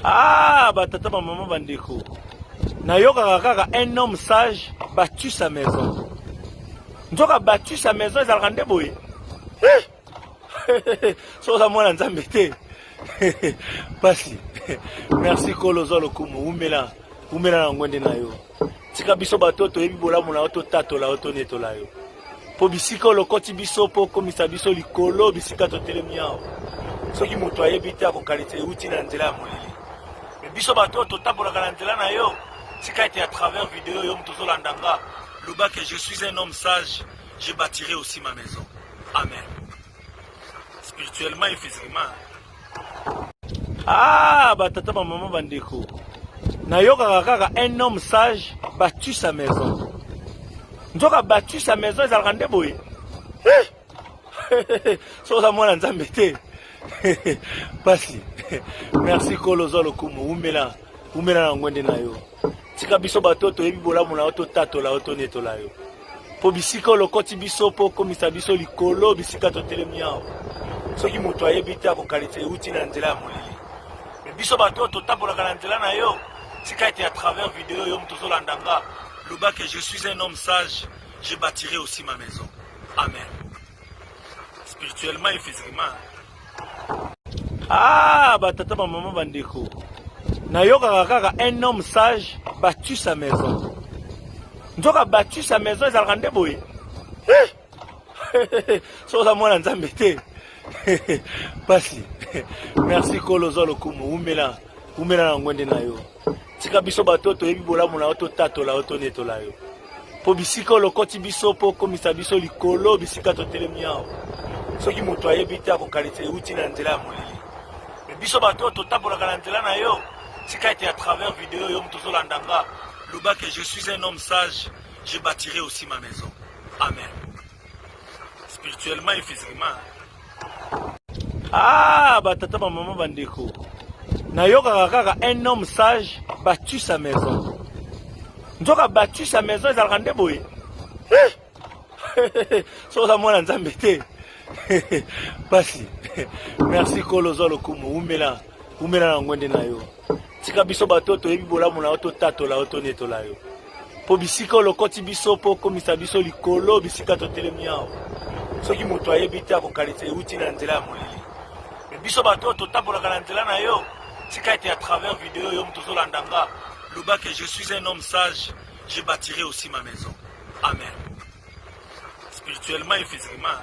Ah, batata ba mama bandeko, nayokaka kaka un homme sage battu sa maison. Nzoka battu sa maison ezalaka nde boye. Eh! Soki oza mwana Nzambe te, pasi. Merci Kolo, zwa lokumu, umela, umela na ngwende na yo. Tika biso bato toyebi bolamu na yo, totatola yo, tonetola yo. Mpo bisika olokoti biso mpo okomisa biso likolo bisika totelemi awa. Soki moto ayebi te akokanisa euti na nzela ya molili. Me biso bato oyo totambolaka na nzela na yo, tika ete à travers video yo moto ozolanda nga, loba que je suis un homme sage, je bâtirai aussi ma maison. Amen. Spirituellement et physiquement. Ah, batata ba mama bandeko, nayokaka kaka un homme sage battu sa maison. Nzoka battu sa maison ezalaka nde boye. Eh! Soki oza mwana Nzambe te, pasi. Merci Kolo, zwa lokumu, umela, umela na ngwende na yo. Tika biso bato toyebi bolamu na yo, totatola yo, tonetola yo. Mpo bisika olokoti biso mpo okomisa biso likolo bisika totelemi awa. Soki moto ayebi te akokanisa euti na nzela ya molili. Me biso bato oyo totambolaka na nzela na yo, tika ete à travers video yo moto ozolanda nga, loba que je suis un homme sage, je bâtirai aussi ma maison. Amen. Spirituellement et physiquement. Ah, batata ba mama bandeko, nayokaka kaka un homme sage battu sa maison. Nzoka battu sa maison ezalaka nde boye. Eh! Soki oza mwana Nzambe te, pasi. Merci Kolo, zwa lokumu, umela, umela na ngwende na yo. Tika biso bato toyebi bolamu na yo, totatola yo, tonetola yo. Mpo bisika olokoti biso mpo okomisa biso likolo bisika totelemi awa. Soki moto ayebi te akokanisa euti na nzela ya molili. Me biso bato oyo totambolaka na nzela na yo, tika ete à travers video yo moto ozolanda nga, loba que je suis un homme sage, je bâtirai aussi ma maison. Amen. Spirituellement et physiquement. Ah, batata ba mama bandeko, nayokaka kaka un homme sage battu sa maison. Nzoka battu sa maison ezalaka nde boye. Eh! Soki oza mwana Nzambe te, pasi. Merci Kolo, zwa lokumu, umela, umela na ngwende na yo. Tika biso bato toyebi bolamu na yo, totatola yo, tonetola yo. Mpo bisika olokoti biso mpo okomisa biso likolo bisika totelemi awa. Soki moto ayebi te akokanisa euti na nzela ya molili. Me biso bato oyo totambolaka na nzela na yo, tika ete à travers video yo moto ozolanda nga, loba que je suis un homme sage, je bâtirai aussi ma maison. Amen. Spirituellement et physiquement.